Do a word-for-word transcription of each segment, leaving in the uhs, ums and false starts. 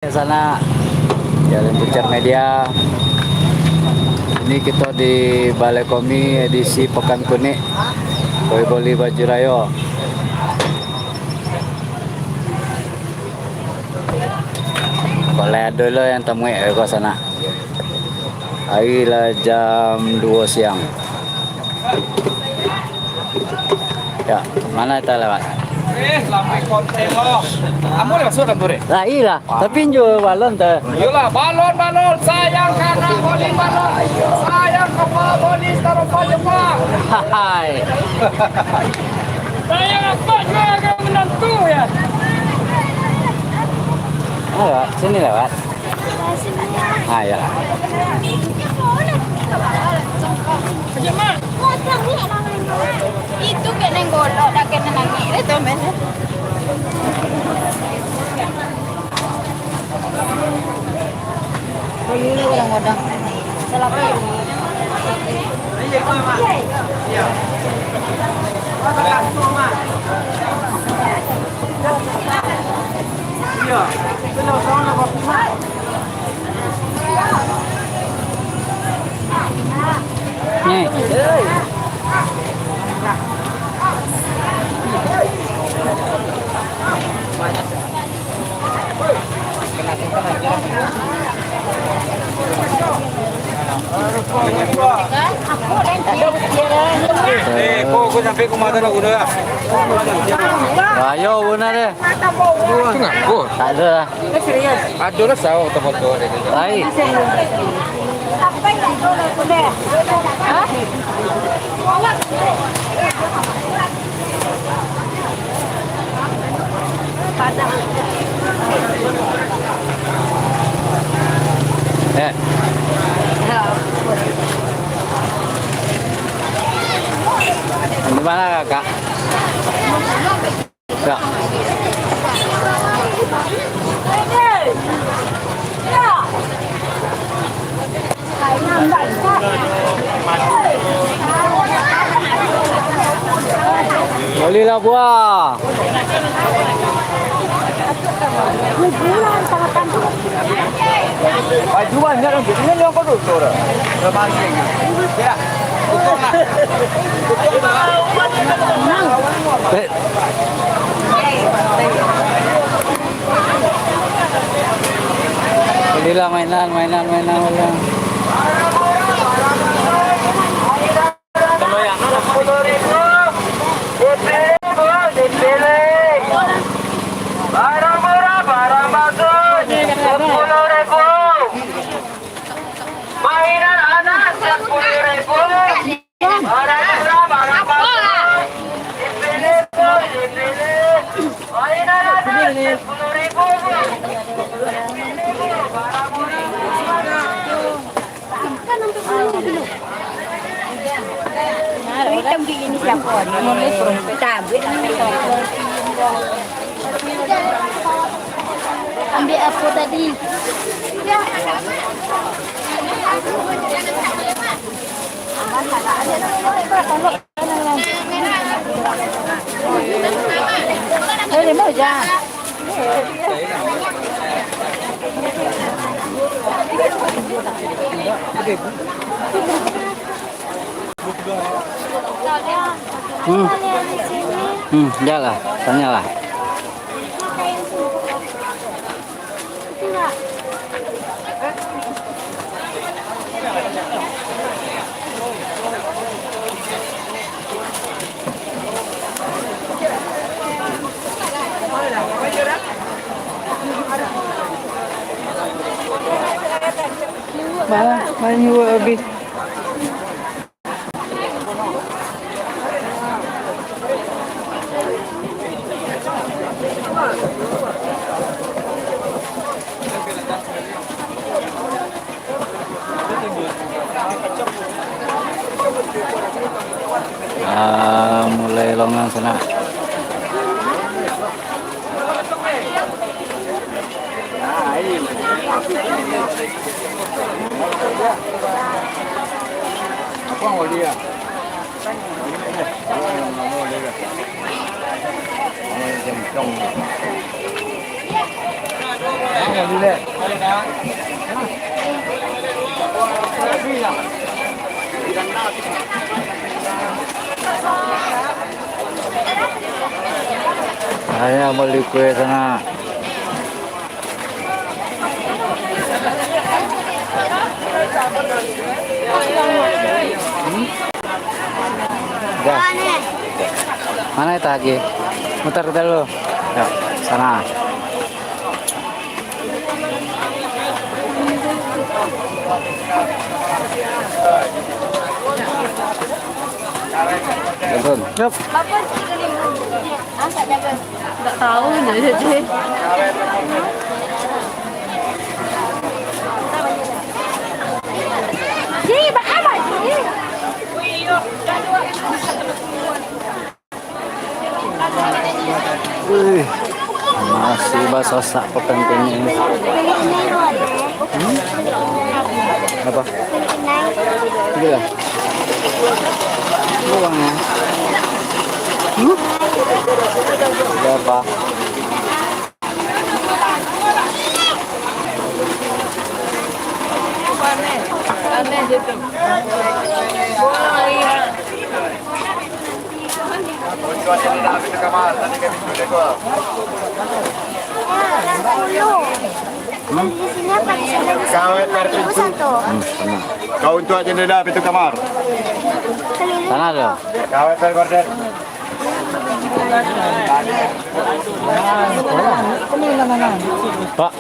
Sanak, jalin Puncak Media. Ini kita di Balai Komi edisi Pekan Kunik, Koi Boli Baju Rayo. Kok lai ado lo yang tamuik ko sanak. Ari lah jam duo siang. Ya, mana kita lewat? Eh, lamai konten lo. Ambo boleh masuk dalam tu, Rek? Lah, iyalah. Tapi injo balon tu. Iyolah, balon, balon. Sayang kana boli balon. Sayang kapa boli taruh pa Jepang. Hai. Sayang apa jua ka minantu, ya? Ayo, sini lewat. Ah, ya. Itu kena golok, dah kena nangis, eh, tu, men. Nih. Eh, kok, kok sampai ke mata nak guna? Ayo, guna deh. Itu ngaku. Tak ada lah. Ado lah sao foto-foto dek tu. Ai. Eh. Di mana, Kakak? Ya. Bolilah buah. Baju banyak dong, ini yang kau tutur. Ya. Eh. Bolilah mainan, mainan, mainan, mainan. Sepuluh ribu, dipilih, dipilih. Barang murah, barang bagus, sepuluh ribu. Mainan anak, sepuluh ribu. Barang murah, barang bagus, dipilih, dipilih. Mainan anak, sepuluh ribu. Barang murah, barang bagus. Hitam gigi ni siapa? Tabik. Ambil apa tadi? Eh, lima aja. Hmm. Hmm, jalan, tanyalah. Malah, main dua habis. Ah, mulai longan sanak. Ayo bali kue sana. Dah. Mana itu lagi? Mutar kita dulu. Ya, sana. Betul. Yap. Nggak tahu, jadi. Wih, masih basasak petang-petang ini. Hmm? Apa? Iya. Uangnya. Hmm? Ada apa? Kau itu pintu. Kau itu jendela pintu kamar. Sana tu. Kau itu gorden. Pak,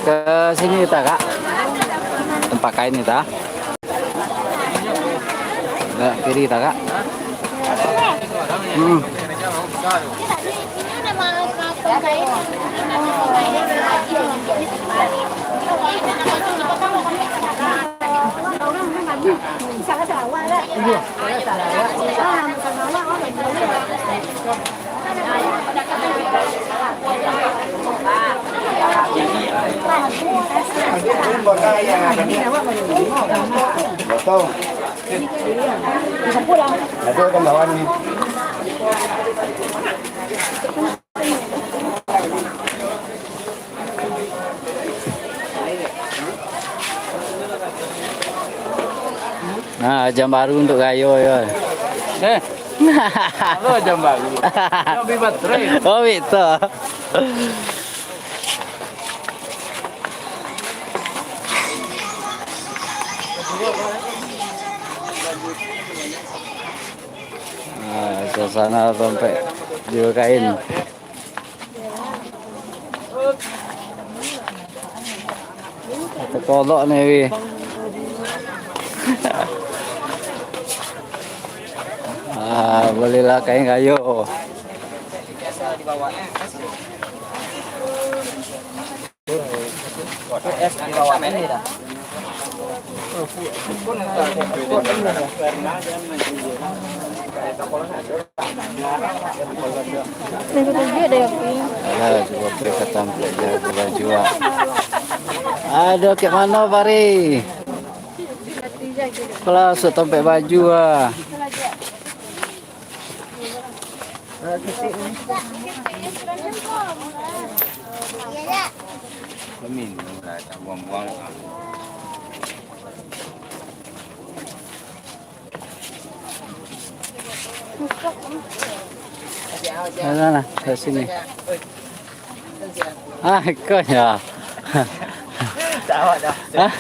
ke sini kita, Kak. Tempat kain kita. Belok kiri kita, Kak. Hmm. Ada kan lawan ni. Nah, jam baru untuk gayo yo. Eh. Halo, jam baru. Yo, bi baterai. Oh, betul. Ah, suasana sampai juga kain. Takolok ni, wi. Ah, balilah kain kayo. Nah, cubo tampek baju, ah. Aduh, kek mano, Pari? Kalau sudah tampek baju, ah. Minum lah, tak buang-buang. Alah, lah, kat sini. Ah, kau ya. Tak ada. Hah?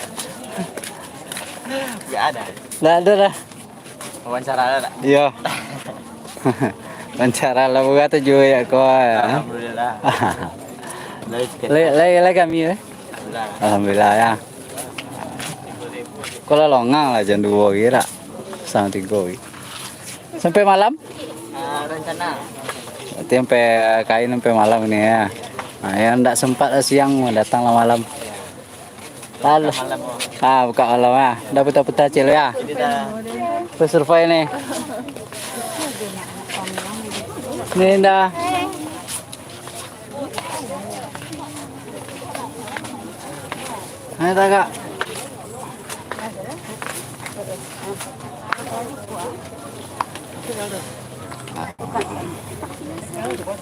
Nggak ada. Nggak ada dah. Wawancara lah, tak? Iya. Wawancara lah, buka tu juga ya, kau ya. Alhamdulillah. Lai, lai, lai kami, eh? Alhamdulillah. Alhamdulillah, ya. Kau lah longang lah, jam dua lagi lah. Sampai tiga lagi. Sampai malam? Ah, rencana. Berarti sampai, eh, kain sampai malam ni, ya. Nah, yang ndak sempat lah siang, datanglah malam. Lalu, malam, oh. Ah, buka malam, ah. Dah putar-putar, Cil, ya. Ini dah. Survei ni. Ni dah. Ayo, tak, Kak?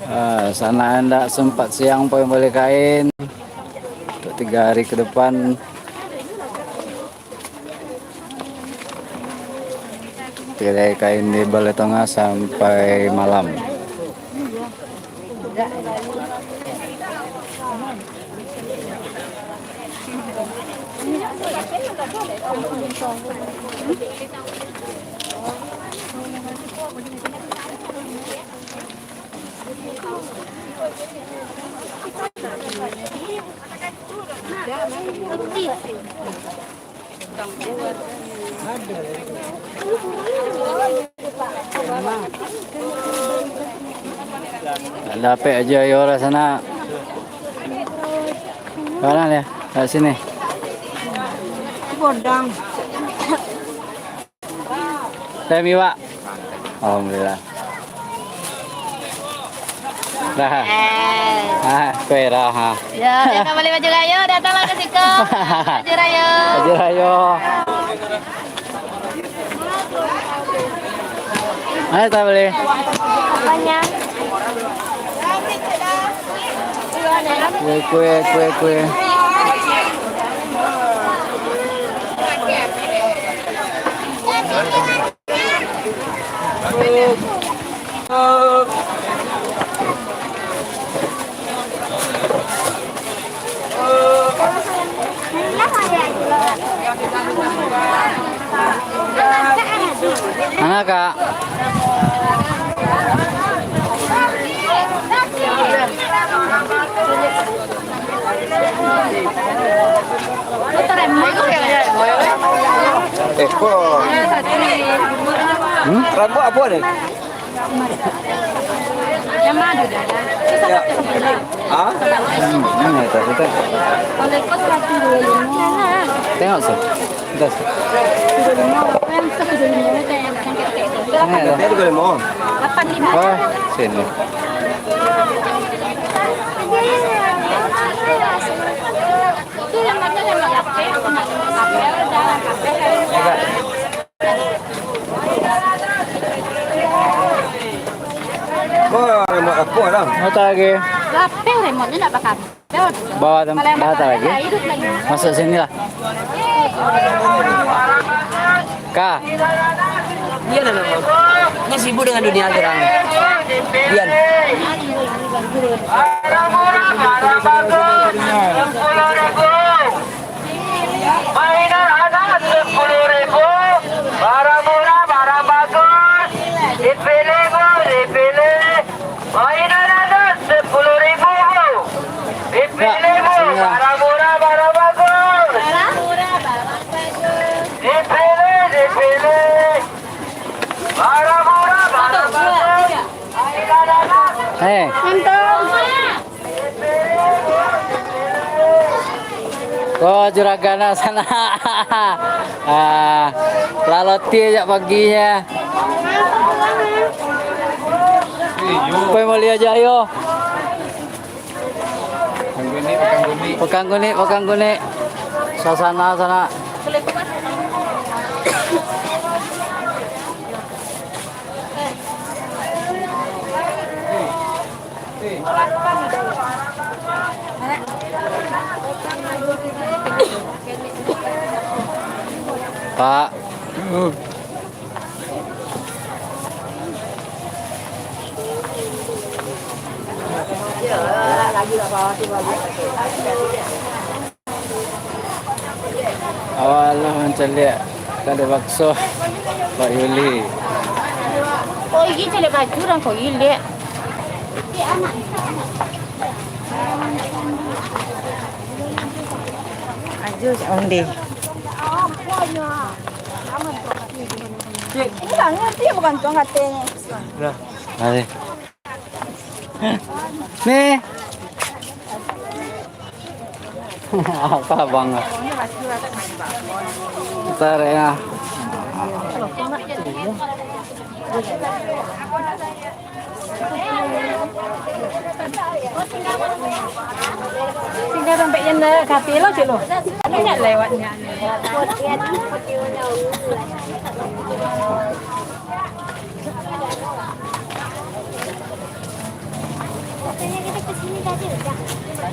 Ah, sanak ndak sempat siang pun bali kain untuk tiga hari ke depan. Kedai kain di Balai Tongah sampai malam. Dapek aja yo lah sanak. Mana dia? Kat sini. Godang. Teh miwak. Alhamdulillah. Dah. Eh. Ah, kue dah, ha. Ya, datang bali baju rayo, datanglah ke siko. Baju rayo. Baju rayo. Mana tak beli? Apanya? Kue, kue, kue, kue. Mana, Kak? Eh, kok. Hmm? Rambut apa ni? Yang mana dah? Ya. Ah? Hmm, mana tak kita? Kalau kau seratus dua puluh lima. Tengok, sir. Dah, sir. Dua puluh lima, yang satu dua puluh lima, yang, yang kecil-kecil. Ini dah. Ini dua puluh lima. Lapan lima. Oh, sini. Wah, remote aku lah. Apa lagi? Lapeh remote-nyo nak bakabel. Bawa tem-, bawa tak lagi? Masuk sini lah. Kak. Dian lah, Bang. Ini sibuk dengan dunia sekarang. Dian. Barang murah, barang bagus, sepuluh ribu. Mainan anak sepuluh ribu, barang murah, barang bagus, dipilih, Bu, dipilih. Mainan anak sepuluh ribu, Bu, dipilih, Bu, barang murah, barang bagus. Dipilih, dipilih. Barang murah, barang bagus. Mainan anak. Eh. Mantap. Oh, juragan lah sanak. Ah, laloti jak paginyo. Pai maliek aja, ayo. Pekan Kunik, Pekan Kunik. Suasana sanak. Pak. Awak lah mancaliak kadai bakso Pak Yuli. Ko gigi caliak baju urang ko giliak. Ajo cak onde. Ini bangun tu bukan tuang katonyo. Nah. Mari. Nih. Apa, Bang? Bentar ya. Tinggal sampai yang dah kafe lo, cik lo. Banyak lewatnya. Dah,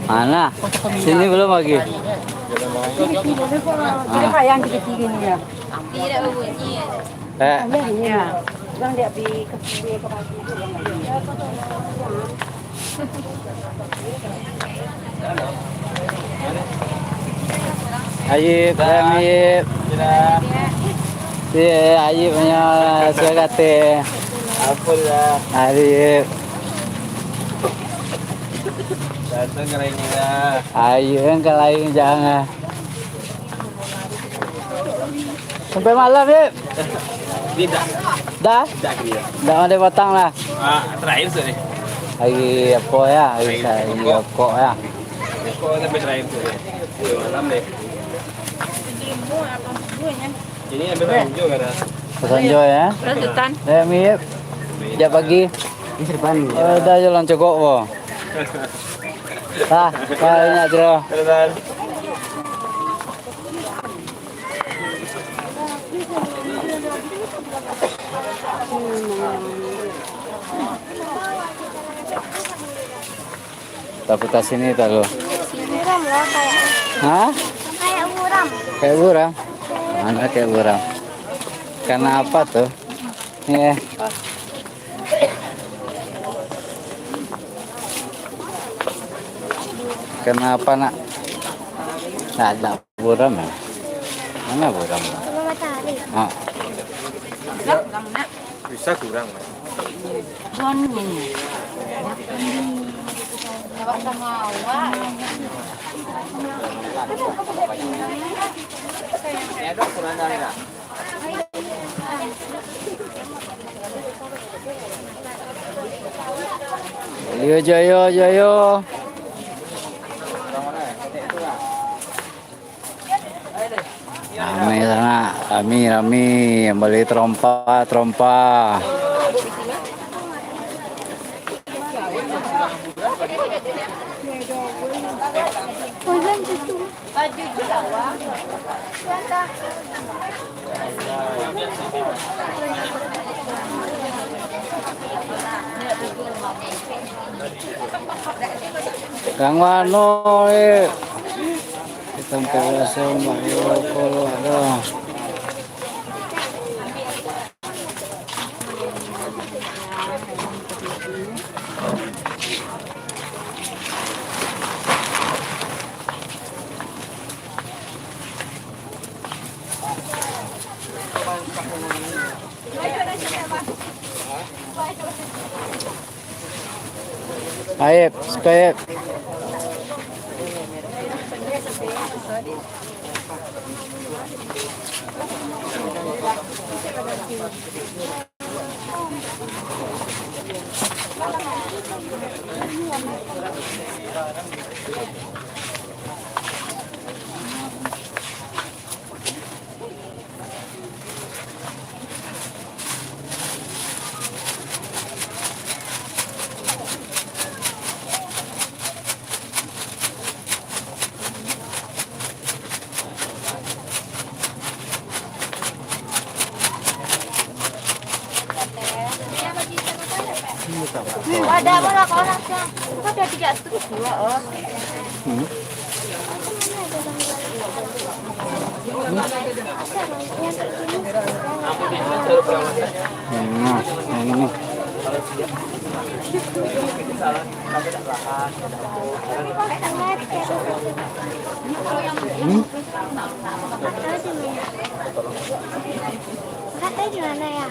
Mana? Sini belum lagi. Ah. Eh. Ayib, Ayib. Si Ayib punya suara kata. Apo lah? Ayib. Datang ka lain lah. Ayib kan ka lain jangan. Sampai malam, Yip? Tidak. Dah? Tidak, iya. Dah ada patang lah. Ah, terakhir sore. Hari apa ya? Hari, hari rokok ya. Rokok sampai terakhir sore. Malam deh. Ini sampai Sanjo kan? Sanjo ya? Lanjutan. Ya, Yip. Sejak pagi. Ini serban. Oh, dah jalan cokok po. Ah, banyak cerita. Terus. Taputar sini taruh. Buram lah kayaknya. Hah? Kayak buram. Kayak buram? Mana kayak buram? Karena apa tuh? Iya. Kenapa, Nak? Nggak ada buram ya? Mana buram? Sama matahari. Ah. Bisa kurang, Mas. Yo, joyo, joyo. Rami sanak, rami, rami, bali tarompa, tarompa. Yang mano, eh? Kita angkat langsung, Mak Yo, kalau ada. Aib, suka aib. Hmm, ada berapa orang, Cang? Kok ada tiga ratus dua, oh. Hmm. Nah, yang ini. Hmm? Kakak di mana ya?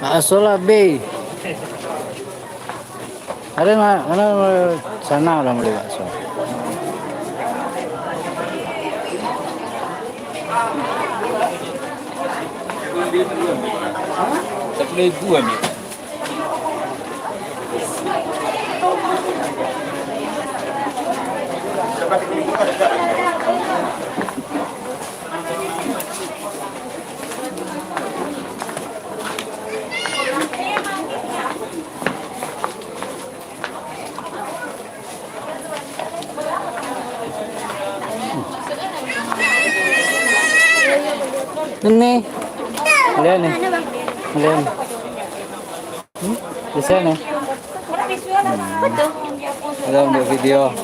Bakso lah, Be. Ada nak, mana sana lah beli bakso. Sepuluh ribu ambil. Ini. Lihat nih. Lem. Hmm? Di sini. Hmm. Ada buat video.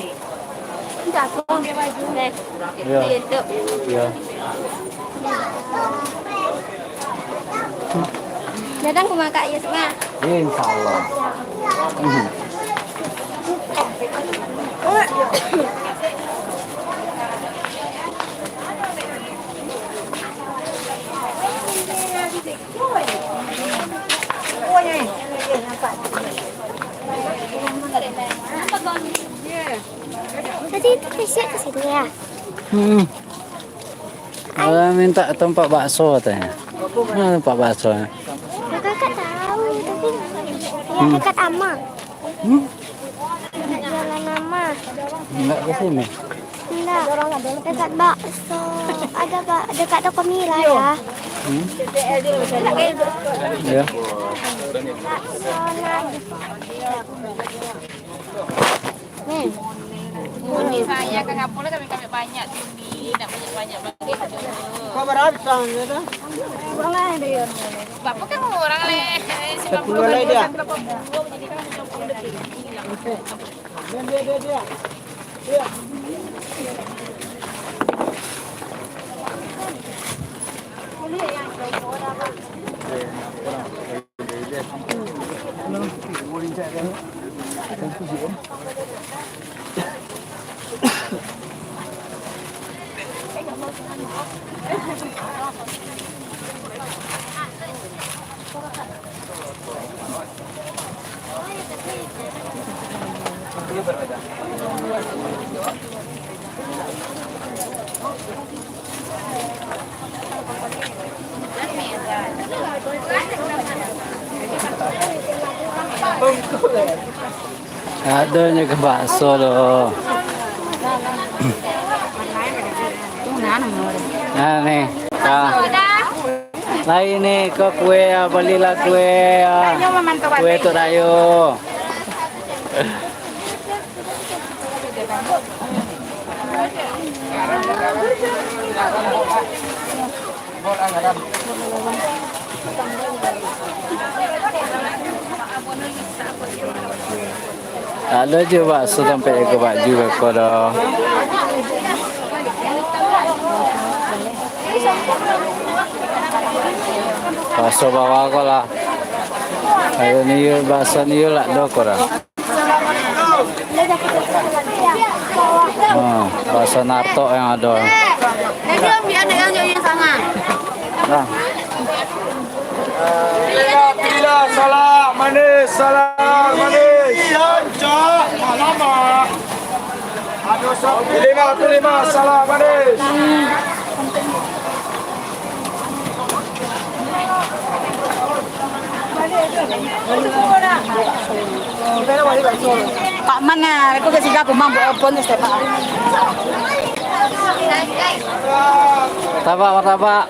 Ya. Ya. Datang ke rumah Kak Yus, Mak. Insya Allah. Hmm. Tadi itu kesiap ke sini ya? Hmm. Orang minta tempat bakso katanya. Mana tempat bakso? Kakak tahu, tapi ya dekat ama. Hmm? Dekat jalan ama. Enggak ke sini? Enggak. Dekat bakso. Ada, Pak, dekat toko Mila ya. Hmm? Ya. Bakso, nah. Hmm. Uni, sayang, kenapa lah kami-kami banyak tu, Uni? Nak banyak-banyak bagi kita. Kau berapa tahun dia tu? Kurang lah dia. Berapa kan orang leh? Sepuluh lah dia. Dia, dia, dia, dia. Dia. Adonyo ka bakso lo. Nah, ni. Ah. Lai ni, ko kue, ah, balilah kue, ah. Kue tu rayo. Ado juo bakso tampek jago baju beko doh. Bakso bawah ko lah. Ayo ni yo, bakso ni yo lah do ko dah. Hmm, bakso natok yang ado. Jadi ambil anak yang jauh yang sangat. Nah. Pilihlah, pilihlah, salak manis, salak manis. Rancak, alamak. Pilihlah, pilihlah, salak manis. Pak Man, ah, aku ke sini aku mampu open tu, Pak. Tabak, martabak.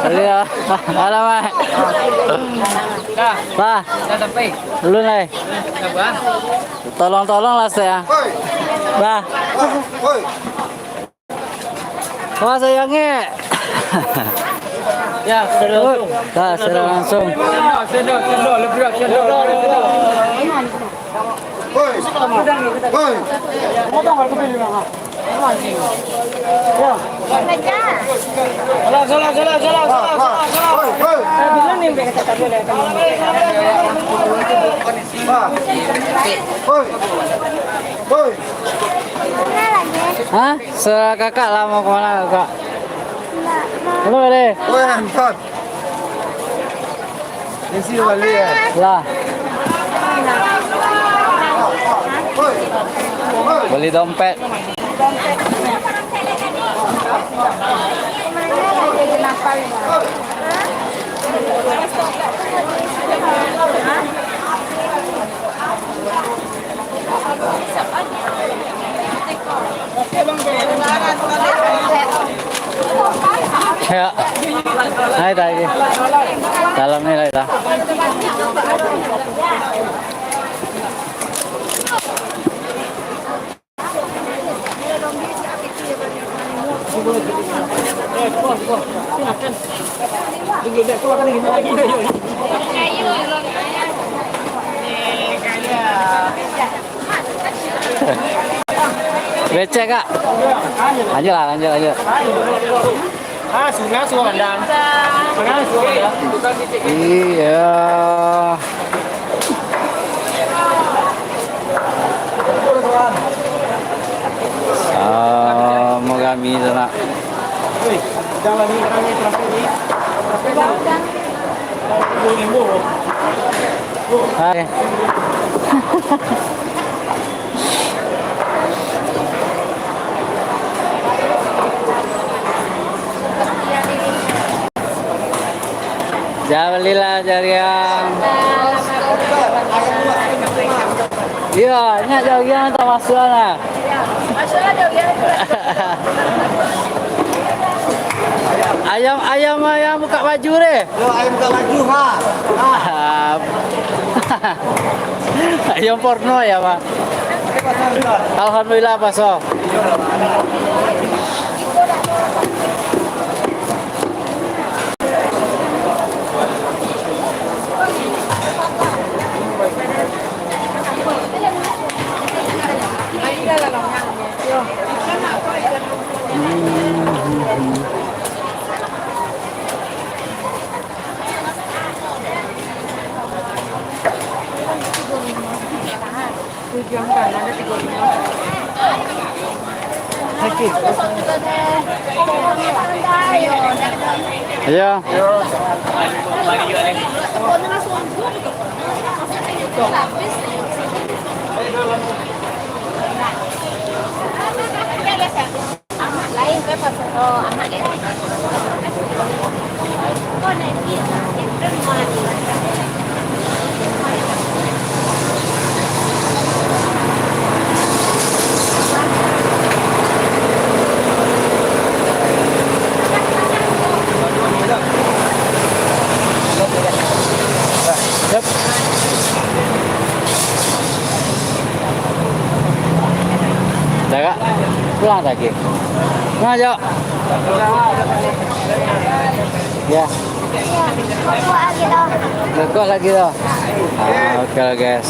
Iya. Alamak. Dah. Bah. Dah sampai. Belum, eh. Dah, Bang. Tolong-tolong lah, saya. Bah. Wah, sayangnya. Ya, sudah langsung. Dah, sudah langsung. Sendok, sendok, lebih berat, sendok. Hoi. Hoi. Salah, salah, salah, salah, salah, salah, salah. Hoi. Hoi. Hoi. Hah? Saudara kakak lah mau ke mana, Kak? Halo, deh. Weh, Anton. Isi balik, ya? Lah. Beli dompet. Ya. Hai, tadi. Dalam ni lah, dah. Becek, Kak. Lanjut lah, lanjut, lanjut. Ah, sungai, sungai bandang. Sungai, sungai bandang. Iya. Samo kami tu nak. Hai. Jan balilah, Jariang. Iyo, nyak Jariang tak masuak lah. Ayam, ayam, ayam buka baju deh. Yo, ayam buka baju, ha. Ha. Ayam porno ya, Pak? Alhamdulillah, paso. Iya. Yap. Dah, Kak? Pulang lagi. Nah, Jok. Ya. Rokok lagi tu. Ah, oke lah, guys.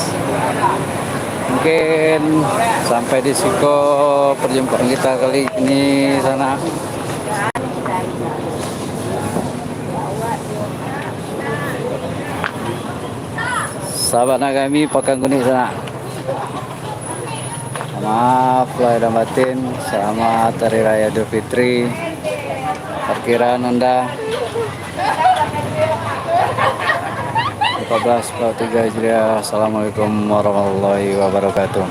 Mungkin sampai di siko perjumpaan kita kali ini, sanak. Sahabat Nagami, Pakan Kunik sanak. Maaf lahir dan batin. Selamat Hari Raya Idul Fitri. Parkiraan Honda empat belas empat tiga Hijriah. Assalamualaikum warahmatullahi wabarakatuh.